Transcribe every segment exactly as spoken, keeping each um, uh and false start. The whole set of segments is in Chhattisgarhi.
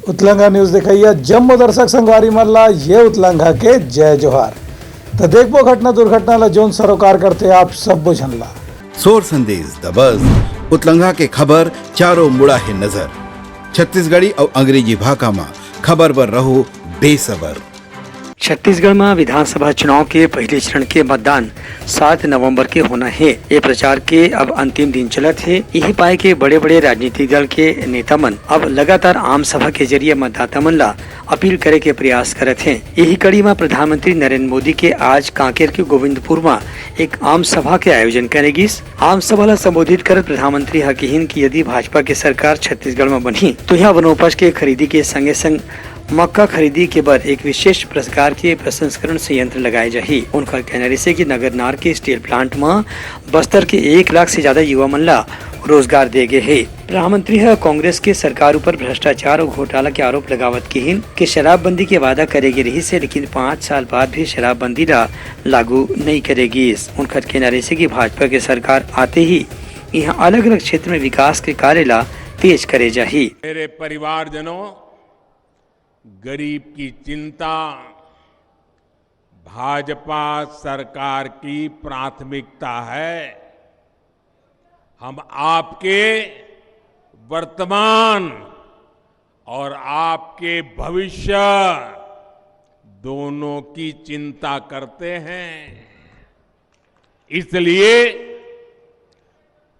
उतलंघा न्यूज देखइया जम्मो दर्शक संगवारी मन ला ये उतलंघा के जय जोहार। त देखबो घटना दुर्घटना ला, जोन सरोकार करथे आप सब्बो झन ला। सोर संदेश दबस, उतलंघा के खबर चारों मुड़ा हे नजर। छत्तीसगढ़ी अउ अंग्रेजी भाखा म खबर बर रहो बेसबर। छत्तीसगढ़ म विधानसभा चुनाव के पहले चरण के मतदान सात नवंबर के होना हे। ये प्रचार के अब अंतिम दिन चलत हे। यही पाए के बड़े-बड़े राजनीतिक दल के नेता मन अब लगातार आम सभा के जरिए मतदाता मन ला अपील करे के प्रयास करत हे। यही कड़ी म प्रधानमंत्री नरेंद्र मोदी के आज कांकेर के गोविंदपुर म एक आम सभा के आयोजन करे गिस। आम सभा ला संबोधित करत प्रधानमंत्री ह किहिन कि यदि भाजपा के सरकार छत्तीसगढ़ म बनही, तो यहाँ वनोपज के खरीदी के संगे-संग मक्का खरीदी के बर एक विशेष प्रकार के प्रसंस्करण संयंत्र लगाए जाही। उनकर कहना रहिसे कि नगरनार के स्टील प्लांट म बस्तर के एक लाख से ज्यादा युवा मन ला रोजगार दे गे हे। प्रधानमंत्री ह कांग्रेस के सरकार ऊपर भ्रष्टाचार अउ घोटाला के आरोप लगावत किहिन कि शराबबंदी के वादा करे गे रिहिस हे, लेकिन पाँच साल बाद भी शराबबंदी ला लागू नइ करे गिस। उनकर कहना रहिसे कि भाजपा के सरकार आते ही इहां अलग-अलग क्षेत्र में विकास के कार्य ला तेज करे जाही। मेरे परिवारजनों, गरीब की चिंता भाजपा सरकार की प्राथमिकता है। हम आपके वर्तमान और आपके भविष्य दोनों की चिंता करते हैं। इसलिए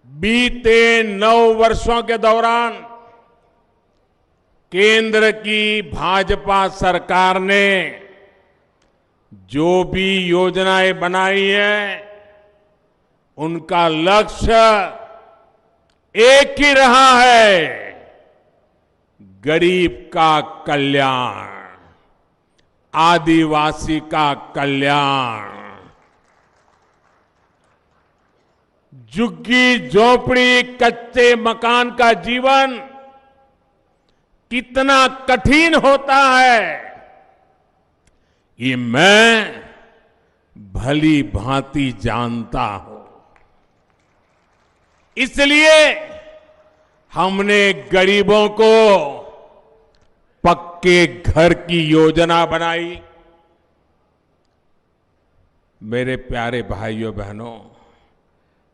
बीते नौ वर्षों के दौरान केंद्र की भाजपा सरकार ने जो भी योजनाएं बनाई हैं, उनका लक्ष्य एक ही रहा है, गरीब का कल्याण, आदिवासी का कल्याण। झुग्गी झोपड़ी, कच्चे मकान का जीवन कितना कठिन होता है, ये मैं भली भांति जानता हूं। इसलिए हमने गरीबों को पक्के घर की योजना बनाई। मेरे प्यारे भाइयों बहनों,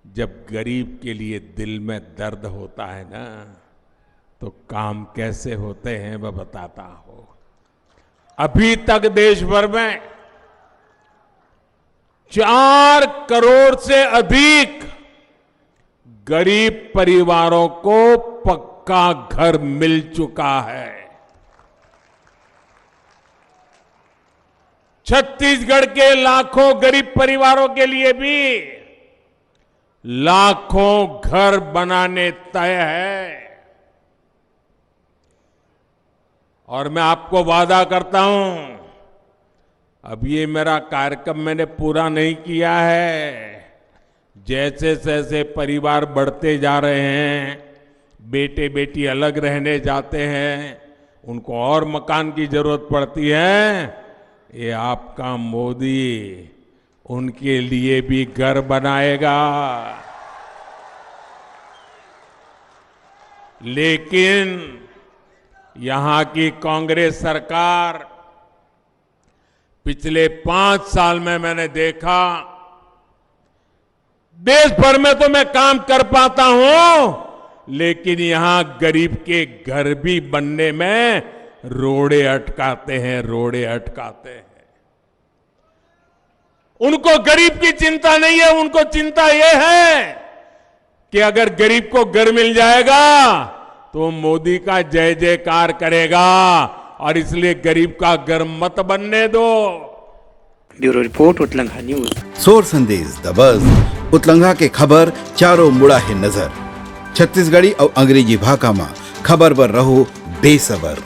जब गरीब के लिए दिल में दर्द होता है ना, तो काम कैसे होते हैं, मैं बताता हूं। अभी तक देश भर में चार करोड़ से अधिक गरीब परिवारों को पक्का घर मिल चुका है। छत्तीसगढ़ के लाखों गरीब परिवारों के लिए भी लाखों घर बनाने तय है। और मैं आपको वादा करता हूं, अब ये मेरा कार्यक्रम मैंने पूरा नहीं किया है। जैसे जैसे परिवार बढ़ते जा रहे हैं, बेटे बेटी अलग रहने जाते हैं, उनको और मकान की जरूरत पड़ती है, ये आपका मोदी उनके लिए भी घर बनाएगा। लेकिन यहां की कांग्रेस सरकार, पिछले पांच साल में मैंने देखा, देश भर में तो मैं काम कर पाता हूं, लेकिन यहां गरीब के घर भी बनने में रोड़े अटकाते हैं, रोड़े अटकाते हैं। उनको गरीब की चिंता नहीं है, उनको चिंता यह है कि अगर गरीब को घर मिल जाएगा तो मोदी का जय जयकार करेगा, और इसलिए गरीब का घर मत बनने दो। Bureau report, Utlangha news. Sor Sandesh दबस, उतलंघा के खबर चारों मुड़ा हे नजर। छत्तीसगढ़ी अउ अंग्रेजी भाखा म खबर बर रहो बेसबर।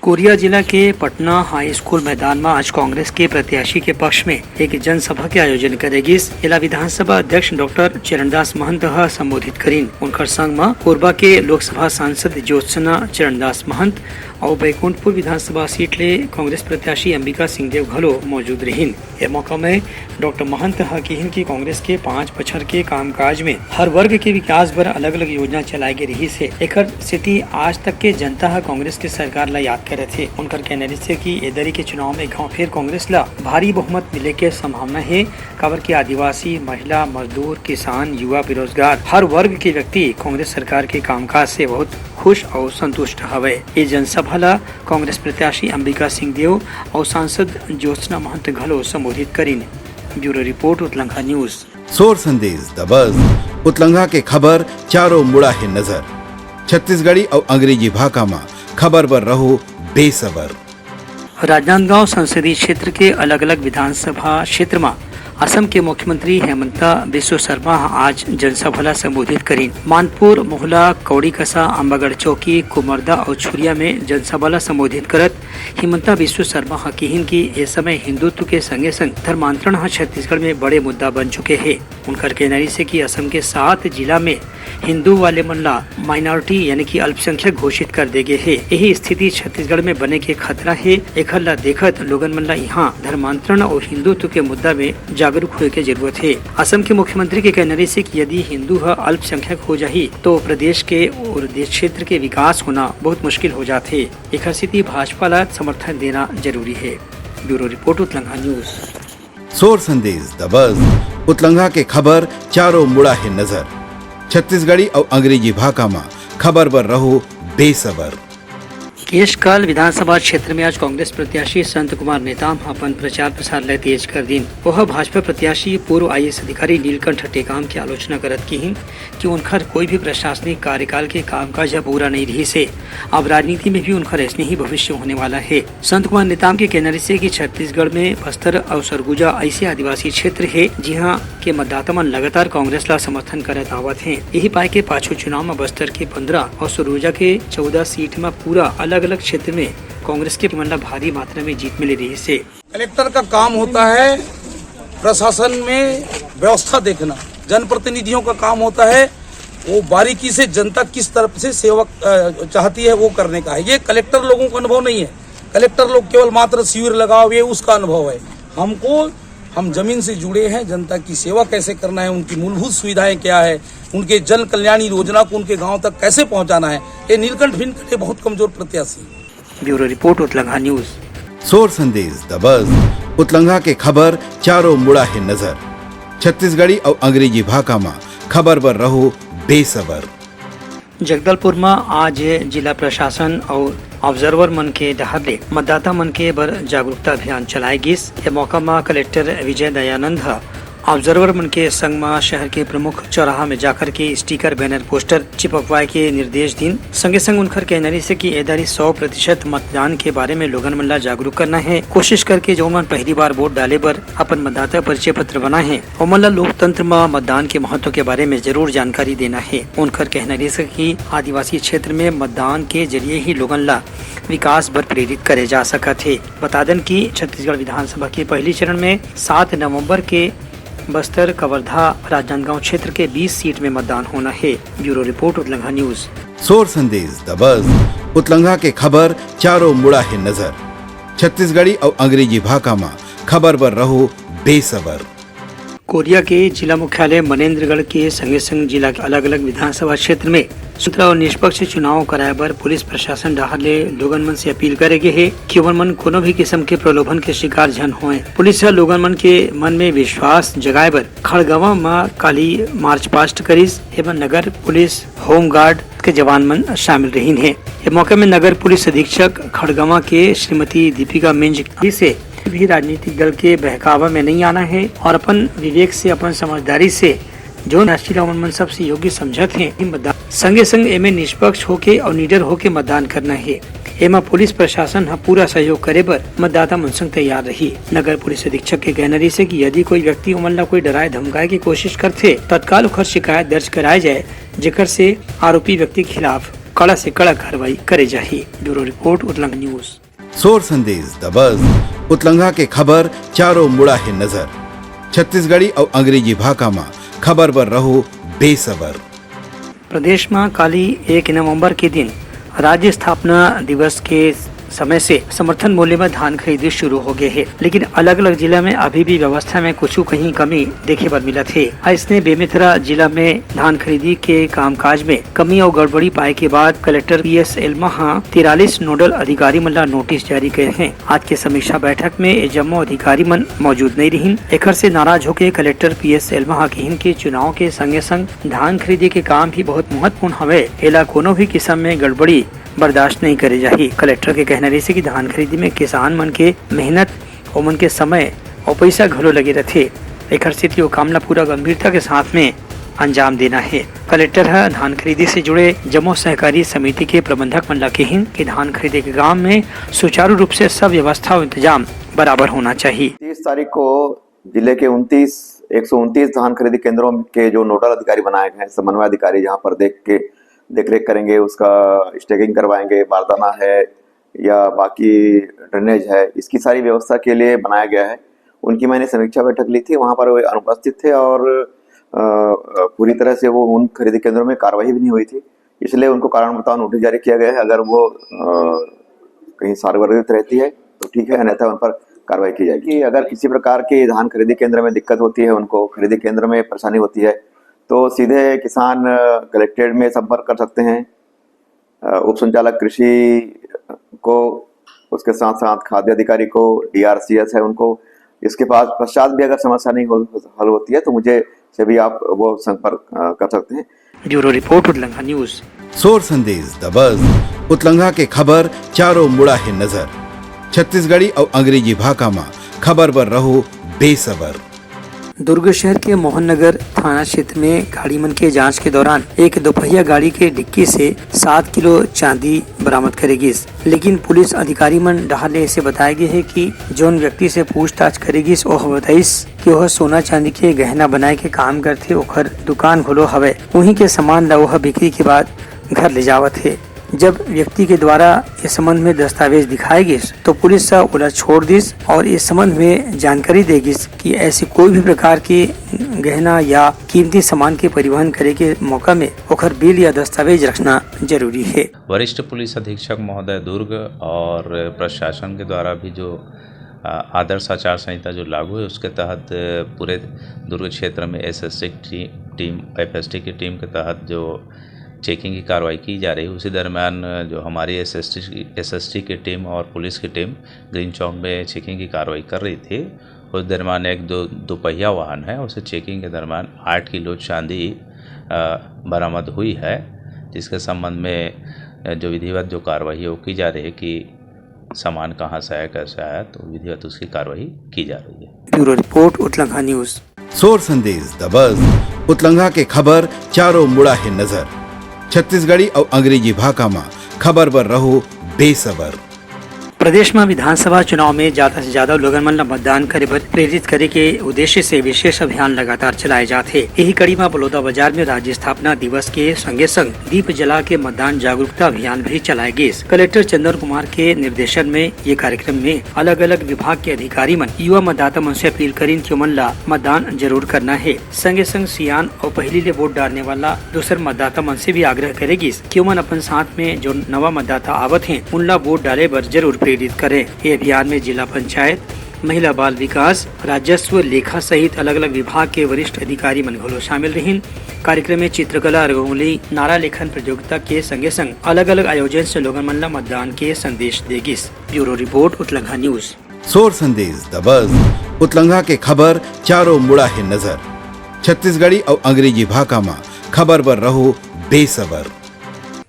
कोरिया जिला के पटना हाई स्कूल मैदान म आज कांग्रेस के प्रत्याशी के पक्ष में एक जनसभा के आयोजन करे गिस। एला विधानसभा अध्यक्ष डॉक्टर चरणदास महंत ह संबोधित करिन। उनकर संग म कोरबा के लोकसभा सांसद ज्योत्सना चरणदास महंत, अउ बैकुंठपुर विधानसभा सीट ले कांग्रेस प्रत्याशी अंबिका सिंहदेव घलो मौजूद रहिन। ए मौका में डॉक्टर महंत ह किहिन कि कांग्रेस के पांच बछर के कामकाज में हर वर्ग के विकास बर अलग-अलग योजना चलाए गे रिहिस हे। एकर सेती आज तक के जनता ह कांग्रेस के सरकार ल याद करत हे। उनकर कहना रिहिस हे कि ए दरी के चुनाव में एक घांव फेर कांग्रेस ल भारी बहुमत मिले के संभावना हे, काबर कि आदिवासी, महिला, मजदूर, किसान, युवा, बेरोजगार, हर वर्ग के व्यक्ति कांग्रेस सरकार के कामकाज से बहुत खुश अउ संतुष्ट हवय। ए जनसभा ल कांग्रेस प्रत्याशी अंबिका सिंहदेव अउ सांसद ज्योत्सना महंत घलो संबोधित करिन। Bureau report, Utlangha news. Sor Sandesh दबस। उतलंघा के खबर चारों मुड़ा हे नजर। छत्तीसगढ़ी अउ अंग्रेजी भाखा म खबर बर रहो बेसबर। राजनांदगांव संसदीय क्षेत्र के अलग-अलग विधानसभा क्षेत्र म असम के मुख्यमंत्री हेमंता बिस्व शर्मा ह आज जनसभा ल संबोधित करिन। मानपुर, मोहला, कौड़ीकसा, अंबागढ़ चौकी, कुमरदा अउ छुरिया में जनसभा ल संबोधित करत हिमंता बिस्व शर्मा ह किहिन कि ए समय हिंदुत्व के संगे-संग धर्मांतरण ह छत्तीसगढ़ में बड़े मुद्दा बन चुके हे। उनकर कहना रिहिस हे कि असम के सात जिला में हिंदू वाले मन ला माइनॉरिटी यानी कि अल्पसंख्यक घोषित कर दे गे हे। यही स्थिति छत्तीसगढ़ में बने के खतरा हे। एखर ला देखत लोगन मन ला इहाँ धर्मांतरण अउ हिंदुत्व के मुद्दा में जागरूक होए के जरूरत हे। असम के मुख्यमंत्री के कहना रिहिस हे कि यदि हिंदू ह अल्पसंख्यक हो जाही, तो प्रदेश के और देश क्षेत्र के विकास होना बहुत मुश्किल हो जाथे। एखर सेती भाजपा ला समर्थन देना जरूरी हे। Bureau report, Utlangha news. Sor Sandesh दबस। उतलंघा के खबर चारों मुड़ा हे नजर। छत्तीसगढ़ी अउ अंग्रेजी भाखा म खबर बर रहो बेसबर। केशकाल विधानसभा क्षेत्र में आज कांग्रेस प्रत्याशी संत कुमार नेताम ह अपन प्रचार प्रसार ल तेज कर दिन। ओह भाजपा प्रत्याशी पूर्व आईएएस अधिकारी नीलकंठ टेकाम के आलोचना करत किहिन कि उनखर कोई भी प्रशासनिक कार्यकाल के कामकाज ह पूरा नहीं रिहिस हे। अब राजनीति में भी उनखर ऐसने ही भविष्य होने वाला हे। संत कुमार नेताम के कहना रिहिस हे कि छत्तीसगढ़ में बस्तर अउ सरगुजा ऐसे आदिवासी क्षेत्र हे, जिहां के मतदाता मन लगातार कांग्रेस ला समर्थन करत आवत हें। यही पाय के पाछू चुनाव म बस्तर के पंद्रह अउ सरगुजा के चौदह सीट म पूरा अलग-अलग क्षेत्र में कांग्रेस के मन ला भारी मात्रा में जीत मिले रिहिस हे। कलेक्टर का काम होता है प्रशासन में व्यवस्था देखना, जनप्रतिनिधियों का काम होता है वो बारीकी से जनता किस तरफ से सेवा, अ, चाहती है, वो करने का है। ये कलेक्टर लोगों का अनुभव नहीं है। कलेक्टर लोग केवल मात्र शिविर लगाओ, ये उसका अनुभव है। हमको, हम जमीन से जुड़े हैं, जनता की सेवा कैसे करना है, उनकी मूलभूत सुविधाएं क्या है, उनके जन कल्याण योजना को उनके गांव तक कैसे पहुंचाना है, ये नीलकंठ भिनकट ये बहुत कमजोर प्रत्याशी है। Bureau report, Utlangha news. Sor Sandesh दबस। उतलंघा के खबर चारों मुड़ा हे नजर। छत्तीसगढ़ी अउ अंग्रेजी भाखा म खबर बर रहो बेसबर। जगदलपुर म आज जिला प्रशासन अउ ऑब्जर्वर मन के डहार ले मतदाता मन के बर जागरूकता अभियान चलाए गिस। ए मौका म कलेक्टर विजय दयानंद ह ऑब्जर्वर मन के संग म शहर के प्रमुख चौराहा में जाकर के स्टिकर, बैनर, पोस्टर चिपकवाए के निर्देश दिन। संगे संग उनखर कहना रिहिस हे कि ए दारी सौ प्रतिशत मतदान के बारे में लोगन मन ला जागरूक करना हे। कोशिश करके जो मन पहली बार वोट डाले बर अपन मतदाता परिचय पत्र बनाए हे, ओमन ला लोकतंत्र म मतदान के महत्व के बारे में जरूर जानकारी देना हे। उनखर कहना रिहिस हे कि आदिवासी क्षेत्र में मतदान के जरिए ही लोगन ला विकास बर प्रेरित करे जा सकत हे। बता देन कि छत्तीसगढ़ विधानसभा के पहली चरण में सात नवंबर के बस्तर, कवर्धा, राजनांदगांव क्षेत्र के बीस सीट में मतदान होना हे। Bureau report, Utlangha news. Sor Sandesh दबस। उतलंघा के खबर चारों मुड़ा हे नजर। छत्तीसगढ़ी अउ अंग्रेजी भाखा म खबर बर रहो बेसबर। कोरिया के जिला मुख्यालय मनेंद्रगढ़ के संगे संग जिला के अलग-अलग विधानसभा क्षेत्र में स्वतंत्र और निष्पक्ष चुनाव कराए बर पुलिस प्रशासन डहार ले लोगन मन से अपील करे गे हे कि ओमन मन कोनो भी किस्म के प्रलोभन के शिकार झन होए। पुलिस ह लोगन मन के मन में विश्वास जगाए बर खड़गवां म काली मार्च पास्ट करिस। एमा नगर पुलिस, होमगार्ड के जवान मन शामिल रहिन हे। ए मौके में नगर पुलिस अधीक्षक खड़गवां के श्रीमती दीपिका मिंज से भी राजनीतिक दल के बहकावा में नहीं आना हे और अपन विवेक से, अपन समझदारी से जो राशि ला ओमन मन सबसे योग्य समझत हे, ही मतदान संगे संग एमे निष्पक्ष होके और निडर होके मतदान करना हे। एमा पुलिस प्रशासन ह पूरा सहयोग करे बर मतदाता मन संग तैयार रही। नगर पुलिस अधीक्षक के कहना रहिस हे कि यदि कोई व्यक्ति ओमन ला कोई डराए धमकाए के कोशिश करथे, तत्काल ओखर शिकायत दर्ज कराए जाए, जेकर से आरोपी व्यक्ति के खिलाफ कड़ा से कड़ा कार्रवाई करे जाही। Bureau report, Utlangha news. Sor Sandesh दबस। उतलंघा के खबर चारों मुड़ा हे नजर। छत्तीसगढ़ी अउ अंग्रेजी भाखा म खबर बर रहो बेसबर। प्रदेश म काली एक नवंबर के दिन राज्य स्थापना दिवस के समय से समर्थन मूल्य में धान खरीदी शुरू हो गए हे, लेकिन अलग-अलग जिला में अभी भी व्यवस्था में कुछ कहीं कमी देखे बर मिलत हे। अइसने बेमेतरा जिला में धान खरीदी के कामकाज में कमी अउ गड़बड़ी पाए के बाद कलेक्टर पी एस एल्मा ह तिरालीस नोडल अधिकारी मन ला नोटिस जारी करे हे। आज के समीक्षा बैठक में ये जम्मो अधिकारी मन मौजूद नइ रिहिन। एखर से नाराज होके कलेक्टर पी एस एल्मा ह किहिन कि चुनाव के संगे संग धान खरीदी के काम भी बहुत महत्वपूर्ण हवे, एला कोनो भी किसम में गड़बड़ी बर्दाश्त नइ करे जाही। कलेक्टर के कहना रहिसे कि धान खरीदी में किसान मन के मेहनत, ओमन के समय अउ पइसा घलो लगे रथे। एखर सेती ओ काम ला पूरा गंभीरता के साथ में अंजाम देना हे। कलेक्टर ह धान खरीदी से जुड़े जम्मो सहकारी समिति के प्रबंधक मन ला किहिन कि धान खरीदी के काम में सुचारू रूप से सब व्यवस्था अउ इंतजाम बराबर होना चाहिए। तीस तारीख को जिले के उनतीस, एक सौ उनतीस धान खरीदी केंद्रों के जो नोडल अधिकारी बनाए गए हैं, समन्वय अधिकारी, जहां पर देख के देखरेख करेंगे, उसका स्टेगिंग करवाएंगे, बारदाना है या बाकी ड्रेनेज है, इसकी सारी व्यवस्था के लिए बनाया गया है। उनकी मैंने समीक्षा बैठक ली थी, वहां पर वे अनुपस्थित थे और अ, पूरी तरह से वो उन खरीदी केंद्रों में कार्रवाई भी नहीं हुई थी, इसलिए उनको कारण बताओ नोटिस जारी किया गया है। अगर वो अ, कहीं सार्वजनिक रहती है तो ठीक है, अन्यथा उन पर कार्रवाई की जाएगी। अगर किसी प्रकार के धान खरीदी केंद्र में दिक्कत होती है, उनको खरीदी केंद्र में परेशानी होती है, तो सीधे किसान अ, कलेक्ट्रेट में संपर्क कर सकते हैं। अ, उप संचालक कृषि को, उसके साथ साथ खाद्य अधिकारी को, डी आर सी एस है उनको, इसके पास पश्चात भी अगर समस्या नहीं हो, हल होती है तो मुझे से भी आप वो संपर्क अ, कर सकते हैं। Bureau report, Utlangha news. Sor Sandesh दबस, उतलंघा के खबर चारों मुड़ा हे नजर। छत्तीसगढ़ी अउ अंग्रेजी भाखा म खबर बर रहो बेसबर। दुर्ग शहर के मोहन नगर थाना क्षेत्र में गाड़ी मन के जांच के दौरान एक दोपहिया गाड़ी के डिक्की से सात किलो चांदी बरामद करे गिस, लेकिन पुलिस अधिकारी मन डहार ले इसे बताए गे हे कि जोन व्यक्ति से पूछताछ करे गिस, ओह बताइस कि ओह सोना चांदी के गहना बनाए के काम करथे, ओखर दुकान घलो हवय। उहीं के सामान ला ओह बिक्री के बाद घर ले जावत हे। जब व्यक्ति के द्वारा ये संबंध में दस्तावेज दिखाए गिस, तो पुलिस ह ओला छोड़ दिस और इस संबंध में जानकारी दे गिस कि ऐसे कोई भी प्रकार के गहना या कीमती सामान के परिवहन करे के मौका में ओखर बिल या दस्तावेज रखना जरूरी हे। वरिष्ठ पुलिस अधीक्षक महोदय दुर्ग और प्रशासन के द्वारा भी जो, अ, आदर्श आचार संहिता जो लागू है, उसके तहत पूरे दुर्ग क्षेत्र में एस एस टी की टी-, टीम, एफ एस टी की टीम के तहत जो चेकिंग की कार्रवाई की जा रही है, उसी दरमियान जो हमारी एस एस टी की, एस एस टी की टीम और पुलिस की टीम ग्रीन चौक में चेकिंग की कार्रवाई कर रही थी। उस दरमियान एक दो, दोपहिया वाहन है, उसे चेकिंग के दरमियान आठ किलो चांदी, अ, बरामद हुई है, जिसके संबंध में, अ, जो विधिवत जो कार्रवाई है, वो की जा रही है कि सामान कहाँ से आया, कैसे आया, तो विधिवत उसकी कार्रवाई की जा रही है। Bureau report, Utlangha news. Sor Sandesh दबस, उतलंघा के खबर चारों मुड़ा हे नजर। छत्तीसगढ़ी अउ अंग्रेजी भाखा म खबर बर रहो बेसबर। प्रदेश म विधानसभा चुनाव में ज्यादा से ज्यादा लोगन मन ल मतदान करे बर प्रेरित करे के उद्देश्य से विशेष अभियान लगातार चलाए जात हे। यही कड़ी म बलौदाबाजार में राज्य स्थापना दिवस के संगे संग दीप जला के मतदान जागरूकता अभियान भी चलाए गिस। कलेक्टर चंदन कुमार के निर्देशन में ये कार्यक्रम में अलग-अलग विभाग के अधिकारी मन युवा मतदाता मन से अपील करिन कि ओमन ला मतदान जरूर करना हे। संगे संग सियान अउ पहिली ले वोट डालने वाला दूसर मतदाता मन से भी आग्रह करे गिस कि ओमन अपन साथ में जो नवा मतदाता आवत हें, उन ला वोट डाले बर जरूर प्रेरित करें। ये अभियान में जिला पंचायत, महिला बाल विकास, राजस्व, लेखा सहित अलग-अलग विभाग के वरिष्ठ अधिकारी मन घलो शामिल रहिन। कार्यक्रम में चित्रकला, रंगोली, नारा लेखन प्रतियोगिता के संगे संग अलग-अलग आयोजन से लोगन मन ला मतदान के संदेश दे गिस। Bureau report, Utlangha news. Sor Sandesh दबस, उतलंघा के खबर चारों मुड़ा हे नजर। छत्तीसगढ़ी अउ अंग्रेजी भाखा म खबर बर रहो बेसबर।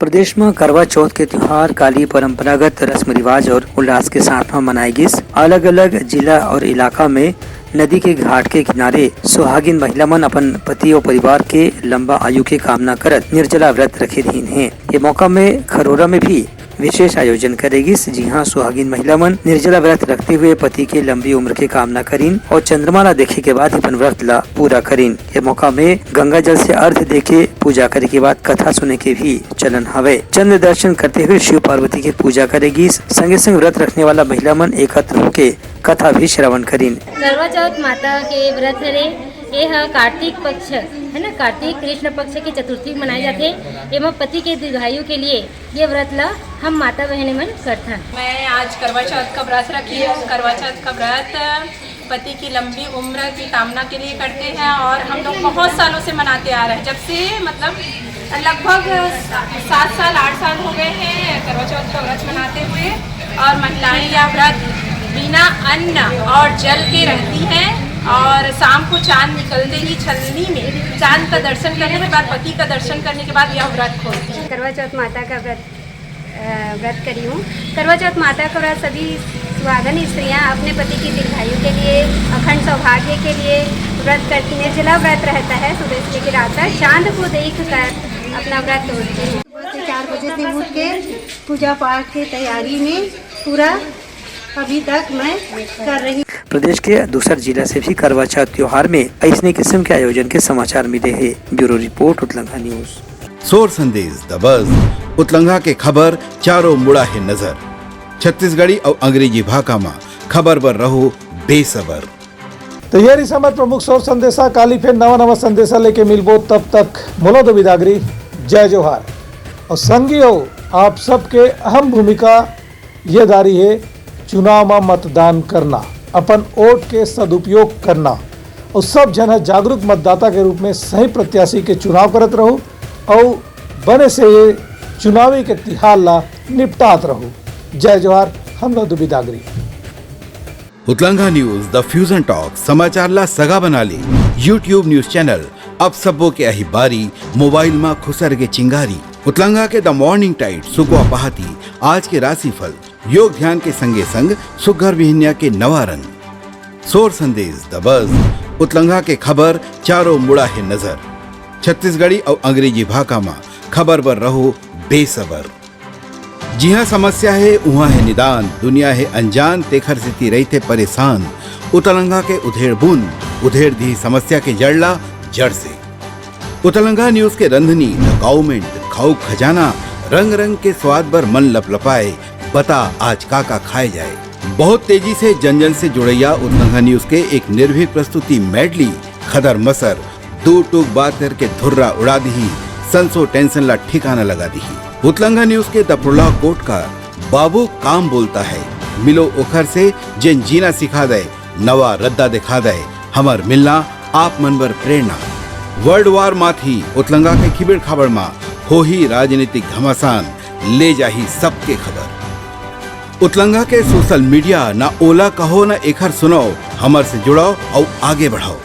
प्रदेश म करवा चौथ के त्योहार काली परंपरागत रस्म रिवाज और उल्लास के साथ म मनाए गिस। अलग-अलग जिला और इलाका में नदी के घाट के किनारे सुहागिन महिला मन अपन पति और परिवार के लंबा आयु के कामना करत निर्जला व्रत रखे रहिन हे। ये मौका में खरोरा में भी विशेष आयोजन करे गिस, जिहां सुहागिन महिला मन निर्जला व्रत रखते हुए पति के लंबी उम्र के कामना करिन और चंद्रमा ला देखे के बाद ही अपन व्रत ला पूरा करिन। ये मौका में गंगा जल से अर्घ देके पूजा करे के बाद कथा सुने के भी चलन हवे। चंद्र दर्शन करते हुए शिव पार्वती के पूजा करे गिस। संगे संग व्रत रखने वाला महिला मन एकत्र होके कथा भी श्रवण करिन। करवा चौथ माता के व्रत हरे, ये ह कार्तिक पक्ष है ना, कार्तिक कृष्ण पक्ष के चतुर्थी मनाए जाथे। एमा पति के दीर्घायु के लिए ये व्रत ला हम माता बहने मन करथन। मैं आज करवा चौथ का व्रत रखी हूँ। करवा चौथ का व्रत पति की लंबी उम्र की कामना के लिए करते हैं और हम लोग बहुत सालों से मनाते आ रहे हैं, जब से, मतलब, लगभग सात साल, आठ साल हो गए हैं करवा चौथ का व्रत मनाते हुए। और महिलाएं यह व्रत बिना अन्न और जल के रहती हैं और शाम को चांद निकलते ही छलनी में चांद का दर्शन करने के बाद, पति का दर्शन करने के बाद यह व्रत खोलती हैं। करवा चौथ माता का व्रत, अ, व्रत करी हूँ। करवा चौथ माता का व्रत सभी सुहागन स्त्रियाँ अपने पति की दीर्घायु के लिए, अखंड सौभाग्य के लिए व्रत करती हैं। निर्जला व्रत रहता है सुबह से लेकर रात तक। चांद को देख कर अपना व्रत तोड़ती हूँ। सुबह से चार बजे से उठ के पूजा पाठ के तैयारी में पूरा अभी तक मैं कर रही हूँ। प्रदेश के दूसर जिला से भी करवा चौथ त्योहार में अइसने किस्म के आयोजन के समाचार मिले हे। Bureau report, Utlangha news. Sor Sandesh दबस, उतलंगा के खबर चारों मुड़ा हे नजर। छत्तीसगढ़ी अउ अंग्रेजी भाखा म खबर बर रहो बेसबर। तो ये रही हमर प्रमुख सोर संदेशा। काली फिर नवा नवा संदेशा लेके मिलबो, तब तक मोला दो बिदागरी, जय जोहार। और संगी हो, आप सबके अहम भूमिका ये दारी हे चुनाव म मतदान करना, अपन वोट के सदुपयोग करना अउ सब झन ह जागरूक मतदाता के रूप में सही प्रत्याशी के चुनाव करत रहू अउ बने से ये चुनावी के तिहार ला निपटात रहू। जय जोहार, हम लोग दुबिदागरी। उतलंगा न्यूज, द फ्यूजन टॉक, समाचार ला सगा बना ले। YouTube न्यूज चैनल, अब सबो के आही बारी, मोबाइल मा खुसर के चिंगारी। उतलंगा के द मॉर्निंग टाइट, सुकवा पहाती, आज के राशिफल, योग ध्यान के संगे संग सुग्घर बिहनिया के नवा रंग। सोर संदेश दबस, उतलंगा के खबर चारों मुड़ा हे नजर। छत्तीसगढ़ी अउ अंग्रेजी भाखा मा खबर बर रहो बेसबर। जिहाँ समस्या हे, उहाँ हे निदान, दुनिया हे अनजान, तेखर सेती रहिथे परेशान। उतलंगा के उधेड़ बूंद, उधेड़ दिही समस्या के जड़ ला जड़ से। उतलंगा न्यूज के रंधनी, द काउमेंट, खाऊ खजाना, रंग रंग के स्वाद बर मन लपलपाए, बता आज का का खाए जाए। बहुत तेजी से जन जन से जुड़ैया उतलंगा न्यूज के एक निर्भीक प्रस्तुति मेडली, खदर मसर, दू टूक बात करके धुर्रा उड़ा दिही, संसो टेंशन ला ठिकाना लगा दिही। उतलंगा न्यूज के द प्रोलॉग कोट का बाबू काम बोलता है, मिलो ओखर से जेन जीना सिखा दे, नवा रद्दा दिखा दे, हमर मिलना आप मन बर प्रेरणा। वर्ल्ड वार माथी उतलंगा के खिबड़ खाबड़ मा होही राजनीतिक घमासान, ले जाही सबके खबर। उतलंगा के सोशल मीडिया, ना ओला कहो ना एखर सुनाओ, हमर से जुड़ाओ अउ आगे बढ़ाओ।